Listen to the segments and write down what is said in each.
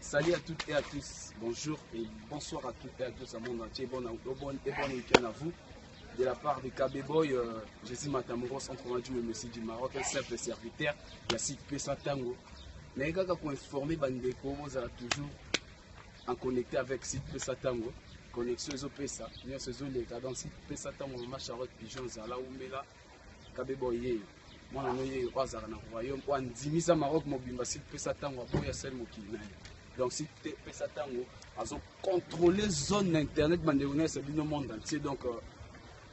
Salut à toutes et à tous, bonjour et bonsoir à toutes et à tous à monde entier, bon, bon, et bon week-end à vous. De la part de KB Boy, Jésus Matamoros, autrement dit le Messie du Maroc, un simple serviteur, ya site Pesa Tango. Mais kaka ko informer bandeko, bozala toujours en connecté avec site Pesa Tango. Connexion ezopesa, nyonso ezoleka. Donc site Pesa Tango, mama Charlotte Pigeon, zala umela, KB Boy yeyo. Mwana no yeyo oyo azalaka na royaume, oyo andimisa Maroc mobimba, site Pesa Tango aboya sel mokili na ye. Donc site Pesa Tango azocontrôle zone na internet, bandeko nyonso bino monde entier. Donc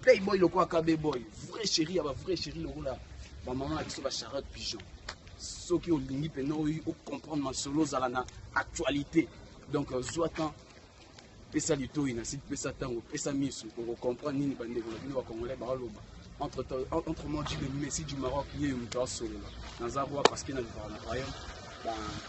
playboy lokola KB Boy, vrai chéri ya ba vrai chéri lokola bamama na biso ba Charlotte Pigeon. Soki olingi mpena oyo ocomprendre masolo, ozala na actualité, donc zwa temps, pesa litoi na site Pesa Ntango, pesa miso, okocomprendre nini bandeko na bino bacongolais baoloba. Entre autrement dit, le Messie du Maroc ye moto asolola, naza roi parce que na vivaka na royaume.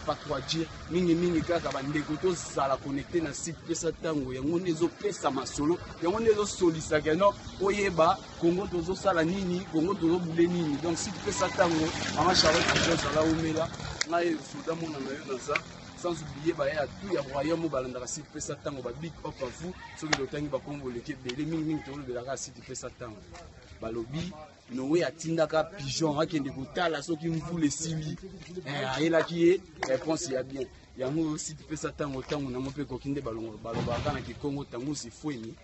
Pas trop à dire, mingimingi kaka bandeko tozala connecté na site Pesa Ntango. Yango nde ezopesa masolo, yango nde ezosolisaka no oyeba Kongo tozosala nini, Kongo tozobule nini. Donc site Pesa Ntango, mama Charlotte Pigeon, zala omela ngai soda mona na yo naza, sans oublier baya ya tout ya royaume oyo balandaka site Pesa Ntango. Ba big up à vous. Soki totangi bakombo oleki ebele, mingimingi tolobelaka site Pesa Ntango. Balobi Noé atindaka pigeon akende kotala soki mvula esili, ayelaki ye réponse ya bien. Yango site Pesa Ntango, ntango nango mpe ekoki nde balobaka na kikongo ntango sifweni,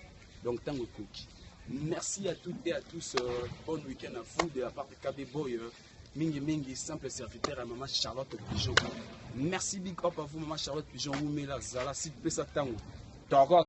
donc ntango ekoki. Merci à toutes et à tous, bon week-end à vous de la part de KB Boy, mingi mingi simple serviteur à maman Charlotte Pigeon. Merci, big up à vous, maman Charlotte Pigeon, umela zala site Pesa Ntango. Toko.